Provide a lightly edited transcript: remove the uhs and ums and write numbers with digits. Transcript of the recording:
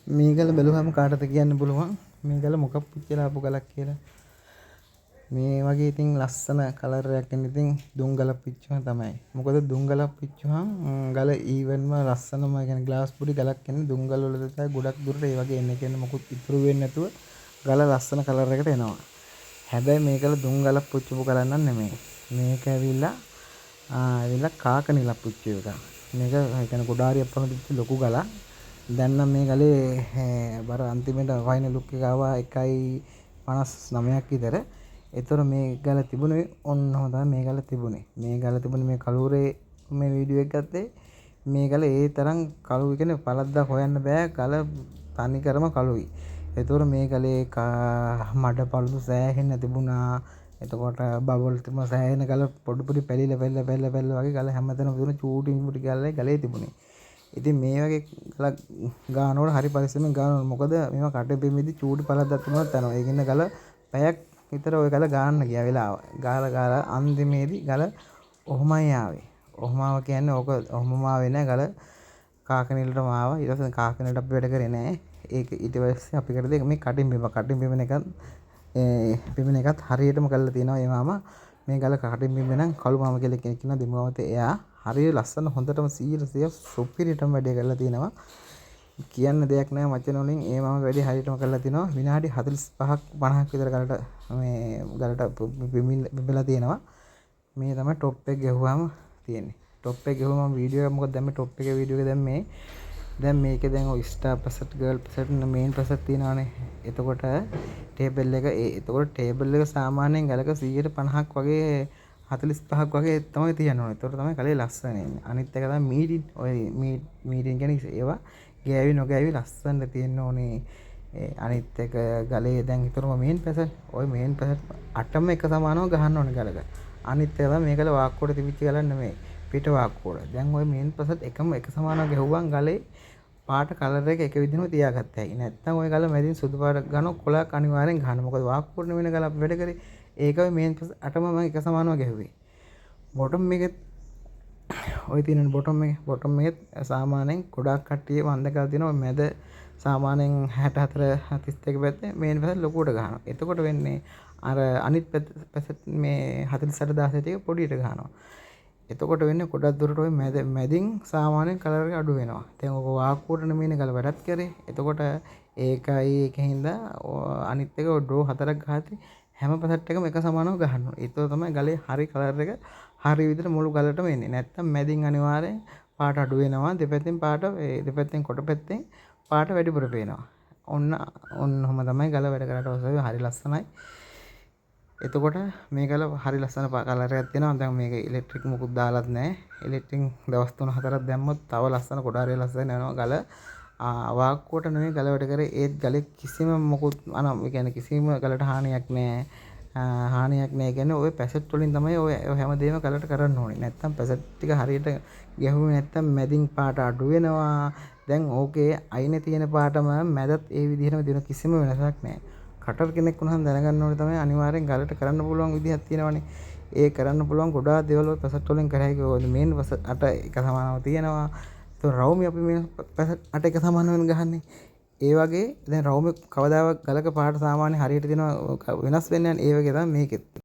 මේ ගල බැලුවම කාටද කියන්න පුළුවන් මේ ගල මොකක් පුච්චලා ආපු ගලක් කියලා. මේ වගේ ඉතින් ලස්සන කලර් එකක් එන්නේ ඉතින් දුම් ගලක් පිච්චුවම තමයි. මොකද දුම් ගලක් පිච්චුවම ගල ඊවන්ම ලස්සනම, ඒ කියන්නේ ග්ලාස් පොඩි ගලක් එන්නේ දුම් ගල වල තමයි ගොඩක් දුරට ඒ වගේ එන්නේ. කියන්නේ මොකුත් ඉතුරු වෙන්නේ නැතුව ගල ලස්සන කලර් එකට එනවා. හැබැයි මේ ගල දුම් ගලක් පුච්චපු ගලක් නම් නෙමෙයි. මේක ඇවිල්ලා ඇවිල්ලා කාකනිලක් පුච්චු එකක්. මේක ඒ කියන්නේ ගොඩාරියක් පමණ තිබිච්ච ලොකු ගලක්. දැන් නම් මේ ගලේ බර අන්තිමට ෆයිනල් ලුක් එක ආවා 1.59ක් විතර. ඒතර මේ ගල තිබුණේ ඔන්න ඔහොම තමයි මේ ගල තිබුණේ. මේ ගල තිබුණේ මේ කලුරේ මේ වීඩියෝ එක ගත්තේ. මේ ගල ඒ තරම් කළු, කියන්නේ පළද්දක් හොයන්න බෑ, ගල තනිකරම කළුයි. ඒතර මේ ගලේ මඩ පළුදු සෑහෙන්න තිබුණා. එතකොට බබල් තිබුණා සෑහෙන, ගල පොඩි පොඩි පැලිලා පැලිලා පැලිලා පැලිලා වගේ ගල හැමතැනම තිබුණා. චූටි චූටි ගලයි ගලේ තිබුණේ. ඉතින් මේ වගේ ගලක් ගානකොට හරි පරිස්සමෙන් ගාන ඕනේ. මොකද මේවා කටේ පිම්බෙද්දි චූටි පළද්දක් තිබුණත් යනවා. ඒකින්ද ගල පැයක් විතර ඔය ගල ගාන්න ගියා වෙලාව. ගාලා ගාලා අන්තිමේදී ගල ඔහොමයි ආවේ. ඔහොම ආවා කියන්නේ ඕක ඔහොමම ආවේ නෑ, ගල කාකනිලටම ආවා. ඊට පස්සේ කාකනිලට අපි වැඩ කරේ නෑ. ඒක ඊට පස්සේ අපි කරේ මේ කටින් බිම කටින් බිමන එකත් පිඹෙන එකත් හරියටම කරලා තියෙනවා ඒ මාමා. මේ ගල කටින් බිම්බේ නම් කළු මාමා කියලා කෙනෙක් ඉන්නවා දෙමුවතේ. එයා හරිය ලස්සන හොඳටම 100% සුපිරියටම වැඩේ කරලා තියෙනවා. කියන්න දෙයක් නෑ වචන වලින්, ඒ මාමා වැඩේ හරියටම කරලා තිනවා. විනාඩි 45ක් 50ක් විතර ගලට මේ ගලට පිඹිලා තියෙනවා. මේ තමයි ටොප් එක ගැහුවාම තියෙන්නේ. ටොප් එක ගැහුවම මම වීඩියෝ එක මොකද දැම්මේ, ටොප් එකේ වීඩියෝ එක දැම්මේ. දැන් මේකේ දැන් ඔය ස්ටාර් පැසට්, ගර්ල් පැසට්, මේන් පැසට් තියෙනවානේ. එතකොට ටේබල් එක, ඒ එතකොට ටේබල් එක සාමාන්‍යයෙන් ගලක 150ක් වගේ 45ක් වගේ තමයි තියන්න ඕනේ. එතකොට තමයි ගලේ ලස්සන එන්නේ. අනිත් එක තමයි මීටින්. ඔය මීටින් කියන්නේ ඒවා ගෑවි නොගෑවි ලස්සනට තියෙන්න ඕනේ. අනිත් එක ගලේ දැන් හිතනම මේන් පැසට්, ඔය මේන් පැසට් අටම එක සමානව ගහන්න ඕනේ ගලක. අනිත් එක තමයි මේ ගල වාක්කුවට තිබිච්ච ගලක් නෙමෙයි. පිට වාක්කුවට. දැන් ඔය මේන් පැසට් එකම එක සමානව ගැහුවම් ගලේ පාට කලර් එක එක විදිහම තියාගත්ත හැකි. නැත්තම් ඔය ගල මැදින් සුදු පාට ගන කොලයක් අනිවාර්යෙන් ගහන්න. මොකද වාක්කුවට නෙවෙයි ගල අපි වැඩ කරේ. ඒක ඔය මේන් පැසට් අටම මම එක සමානව ගැහුවේ. බොටම් එකෙත් ඔය තියෙන බොටම් එක, බොටම් එකෙත් සාමාන්‍යයෙන් ගොඩාක් කට්ටිය මම දැකලා තියෙනවා මැද සාමාන්‍යයෙන් 64 32 පැත්තේ මේන් පැසට් ලොකුවට ගහනවා. එතකොට වෙන්නේ අර අනිත් පැසට් මේ 48 16 ටික පොඩියට ගහනවා. එතකොට වෙන්නේ ගොඩක් දුරට ඔය මැද මැදින් සාමාන්‍යයෙන් කලර් එක අඩු වෙනවා. දැන් ඔක වාක්කුවට නෙමෙයිනේ ගල වැඩත් කරේ. එතකොට ඒකයි ඒකෙන් හින්දා අනිත් එක ඔය ඩ්‍රෝ හතරක් ගහද්දි හැම පැසට් එකම එක සමානව ගහන්න ඕනේ. ඒතකොට තමයි ගලේ හරි කලර් එක හරි විදිහට මුළු ගලටම එන්නේ. නැත්තම් මැදින් අනිවාර්යෙන් පාට අඩු වෙනවා. දෙපැත්තෙන් පාට, ඒ දෙපැත්තෙන් කොට පැත්තෙන් පාට වැඩිපුර පේනවා. ඔන්න ඔන්න ඔහොම තමයි ගල වැඩ කරාට පස්සේ හරි ලස්සනයි. එතකොට මේ ගල හරි ලස්සන කලර් එකක් තියෙනවා. දැන් මේක ඉලෙක්ට්‍රික් මොකුත් දාලත් නැහැ. ඉලෙක්ට්‍රික් දවස් 3-4ක් දැම්මොත් තව ලස්සන කොටාරිය ලස්සන යනවා ගල. වාක්කුවට නෙමෙයි ගල වැඩ කරේ. ඒත් ගලේ කිසිම මොකුත් අන ඒ කියන්නේ කිසිම ගලට හානියක් නෑ. හානියක් නෑ කියන්නේ ඔය පැසට් වලින් තමයි ඔය හැමදේම ගලට කරන්න ඕනේ. නැත්තම් පැසට් ටික හරියට ගැහුවේ නැත්තම් මැදින් පාට අඩු වෙනවා. දැන් ඕකේ අයිනේ තියෙන පාටම මැදත් ඒ විදිහටම තියෙන, කිසිම වෙනසක් නෑ. කටර් කෙනෙක් වුණාම දැනගන්න ඕනේ තමයි අනිවාර්යෙන් ගලට කරන්න පුළුවන් විදිහක් තියෙනවනේ. ඒ කරන්න පුළුවන් ගොඩාක් දේවල් ඔය පැසට් වලින් කර හැකි. ඔය මේන් පැසට් අට එක සමානව තියෙනවා. ඒතකොට රවුමේ අපි මේ පැසට් අට එක සමානව ගහන්නේ. ඒ වගේ දැන් රවුමේ කවදාවත් ගලක පාට සාමාන්‍ය හරියට තියෙනවා වෙනස් වෙන්නේ නැහැ. ඒ වගේ තමයි මේකෙත්.